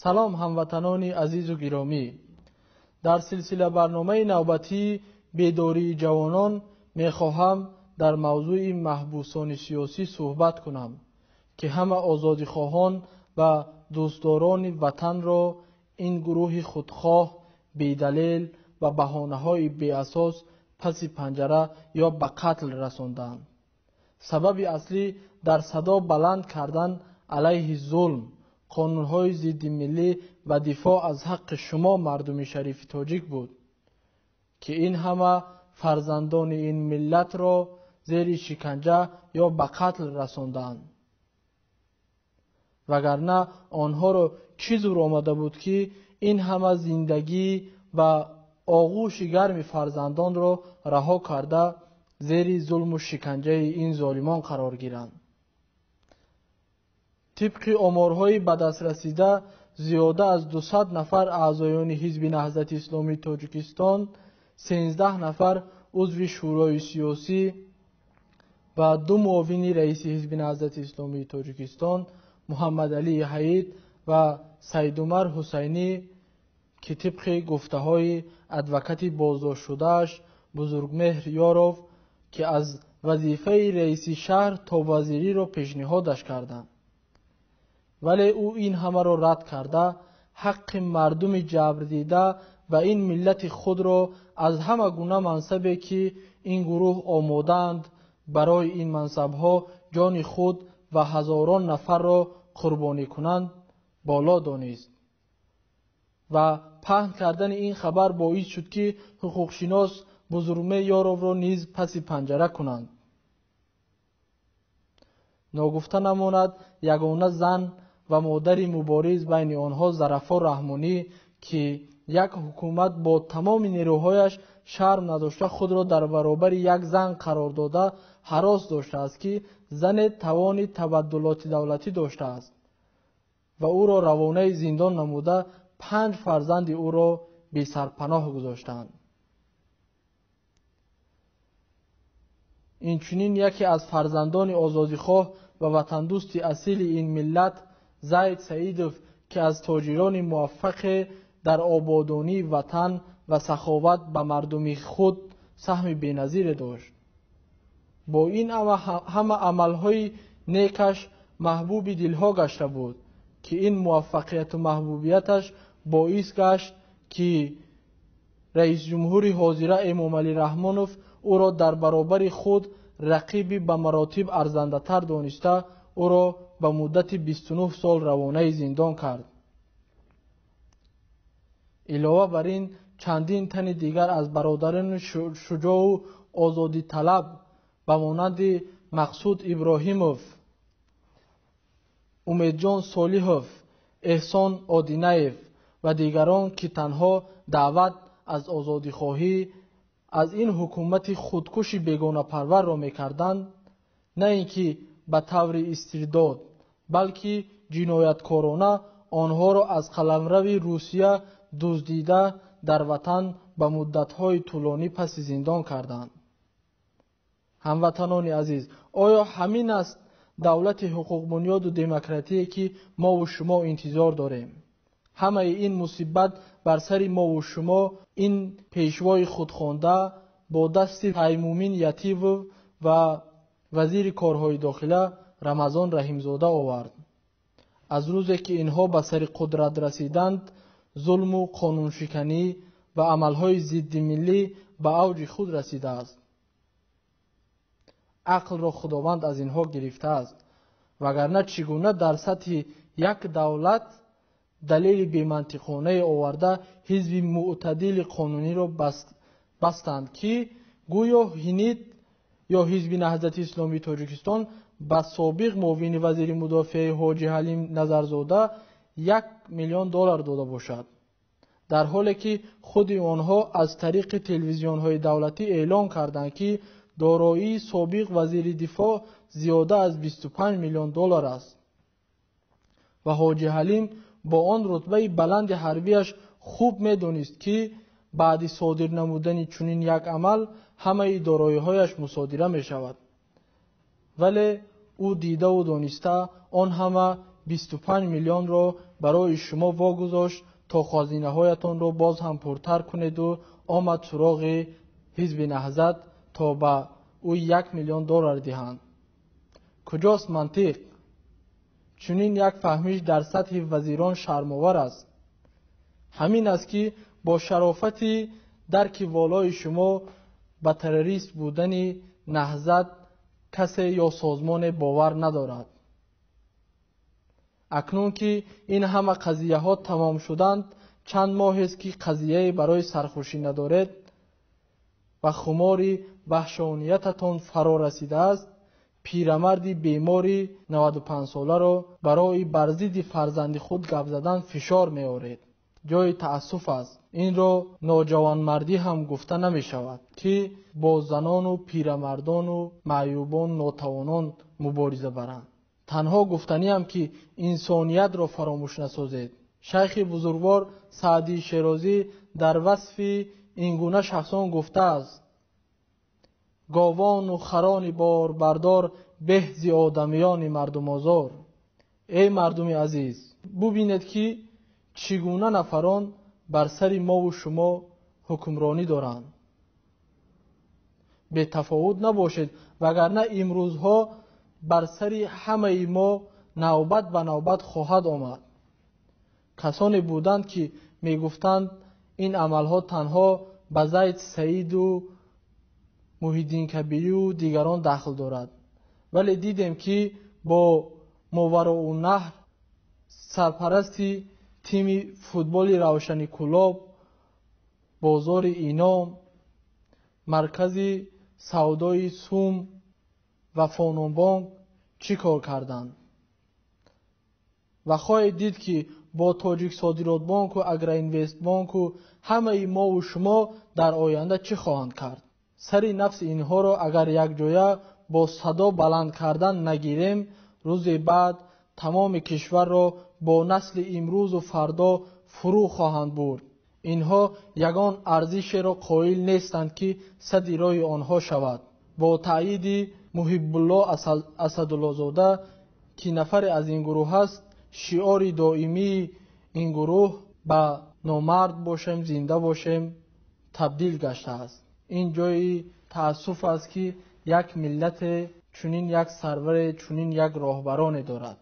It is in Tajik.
Салом, ҳамватанони азизу гиромӣ! Дар силсила барномаи навбатии бедории ҷавонон мехоҳам дар мавзӯи маҳбусони сиёсӣ суҳбат кунам, ки ҳама озодихоҳон ва дӯстдорони ватанро ин гурӯҳи худхоҳ, бедалел ва баҳонаҳои беасос паси панҷара ё ба қатл расонданд. Сабаби аслӣ дар садо баланд кардан алайҳи зулм, қонунҳои зиддимиллӣ ва дифоъ аз ҳаққи шумо мардуми шарифи тоҷик буд, ки ин ҳама фарзандони ин миллатро зери шиканҷа ё ба қатл расонданд. Вагарна онҳоро чӣ зур омада буд, ки ин ҳама зиндагӣ ва оғӯши гарми фарзандонро раҳо карда зери зулму шиканҷаи ин золимон қарор гиранд. Тибқи оморҳои ба даст расида, зиёда аз 200 нафар аъзоёни Ҳизби Наҳзати Исломии Тоҷикистон, 13 нафар узви Шӯрои сиёсӣ ва 2 муовини раиси Ҳизби Наҳзати Исломии Тоҷикистон Муҳаммадалӣ Ҳаид ва Сайдумар Ҳусайнӣ, ки тибқи гуфтаҳои адвокати боздоштшудааш Бузургмеҳр Ёров, ки аз вазифаи раиси шаҳр то вазириро пешниҳодаш карданд. Вале ӯ ин ҳамаро рад карда, ҳаққи мардуми ҷабрдида ва ин миллати худро аз ҳама гуна мансабе, ки ин гурӯҳ омодаанд барои ин мансабҳо ҷони худ ва ҳазорон нафарро қурбонӣ кунанд, боло донист. Ва паҳн кардани ин хабар боис шуд, ки ҳуқуқшинос Бузургмеҳр Ёровро низ паси панҷара кунанд. Ногуфта намонад, ягона зан ва модари мубориз байни онҳо Зарафо Раҳмонӣ, ки як ҳукумат бо тамоми нерӯҳояш шарм надошта худро дар баробари як зан қарор дода ҳарос доштааст, ки зане тавони табаддулоти давлатӣ доштааст ва ӯро равонаи зиндон намуда 5 фарзанди ӯро бесарпаноҳ гузоштаанд. Инчунин яке аз фарзандони озодихоҳ ва ватандӯсти асили ин миллат Зайд Саидов, ки аз тоҷирони муваффақе дар ободонии ватан ва саховат ба мардуми худ саҳми беназире дошт. Бо ин ҳама амалҳои некаш маҳбуби дилҳо гашта буд, ки ин муваффақияту маҳбубияташ боис гашт, ки раисҷумҳури ҳозира Эмомалӣ Раҳмонов ӯро дар баробари худ рақиби ба маротиб арзандатар дониста, ӯро ба муддати 29 сол равонаи зиндон кард. Илова бар ин, чандин тани дигар аз бародарони шуҷоу озодиталаб ба монанди Мақсуд Иброҳимов, Умедҷон Солиҳов, Эҳсон Одинаев ва дигарон, ки танҳо даъват аз озодихоҳӣ аз ин ҳукумати худкуши бегонапарварро мекарданд, на ин ки ба таври истирдод, балки ҷинояткорона онҳоро аз қаламрави Русия дуздида дар ватан ба муддатҳои тӯлонӣ паси зиндон карданд. Ҳамватанони азиз, оё ҳамин аст давлати ҳуқуқбунёду демократие, ки мову шумо интизор дорем? Ҳамаи ин мусибат бар сари мову шумо ин пешвои худхонда бо дасти Таймумин Ятивов ва вазири корҳои дохила Рамазон Раҳимзода овард. Аз рӯзе ки инҳо ба сари қудрат расиданд, зулму қонуншиканӣ ва амалҳои зиддимиллӣ ба авҷи худ расидааст. Ақлро Худованд аз инҳо гирифтааст, вагарна чӣ гуна дар сатҳи як давлат далели бемантиқонае оварда ҳизби мӯътадили қонуниро бастанд, ки гӯё ҳинид ё Ҳизби Наҳзати Исломии Тоҷикистон ба собиқ муовини вазири мудофиаи Ҳоҷи Ҳалим Назарзода 1 миллион доллар дода бошад, дар ҳоле ки худи онҳо аз тариқи телевизионҳои давлатӣ эълон карданд, ки дороии собиқ вазири дифоъ зиёда аз 25 миллион доллар аст ва Ҳоҷи Ҳалим бо он рутбаи баланди ҳарбияш хуб медонист, ки баъди содир намудани чунин як амал ҳамаи дороиҳояш мусодира мешавад. Вале ӯ дидаву дониста он ҳама 25 миллионро барои шумо вогузошт то хазинаҳоятонро боз ҳам пуртар кунеду омад суроғи ҳизби Наҳзат то ба ӯ 1 миллион доллар диҳанд. Куҷост мантиқ? Чунин як фаҳмиш дар сатҳи вазирон шармовар аст. Ҳамин аст ки бо шарофати дарки волои шумо ба террорист будани Наҳзат касе ё созмоне бовар надорад. Акнун ки ин ҳама қазияҳо тамом шуданд, чанд моҳест ки қазияе барои сархӯшӣ надоред ва хумори ваҳшониятатон фаро расидааст, пирамарди бемори 95-соларо барои бар зидди фарзанди худ гап задан фишор меоред. Ҷои таассуф аст. Инро ноҷавонмардӣ ҳам гуфта намешавад, ки бо занону пирамардону маъюбон нотавонон мубориза баранд. Танҳо гуфтаниам, ки инсониятро фаромӯш насозед. Шайхи бузургвор Саъдии Шерозӣ дар васфи ин гуна шахсон гуфтааст: говону харони борбардор беҳ зи одамиёни мардумозор. Эй мардуми азиз, бубинед, ки чӣ гуна нафарон бар сари мову шумо ҳукмронӣ доранд. Бетафовут набошед, вагарна имрӯзҳо бар сари ҳамаи мо навбат ба навбат хоҳад омад. Касоне буданд, ки мегуфтанд ин амалҳо танҳо ба Зайд Саиду Муҳиддин Кабирию дигарон дахл дорад. Вале дидем, ки бо Мовароуннаҳр сарпарасти тими футболи Равшани Кӯлоб, бозори Ином, маркази савдои Сум ва Фононбонк чӣ кор карданд? Ва хоҳед дид, ки бо Тоҷиксодиротбонку Агроинвестбонку ҳамаи мову шумо дар оянда чӣ хоҳанд кард. Сари нафси инҳоро агар якҷоя бо садо баланд кардан нагирем, рӯзи баъд тамоми кишварро бо насли имрӯзу фардо фурӯ хоҳанд бурд. Инҳо ягон арзишеро қоил нестанд, ки садди роҳи онҳо шавад. Бо таъйиди Муҳиббулло Асадуллозода, ки нафаре аз ин гурӯҳ аст, шиори доимии ин гурӯҳ ба номард бошем, зинда бошем табдил гаштааст. Ин ҷои таассуф аст, ки як миллате чунин як сарваре, чунин як роҳбароне дорад.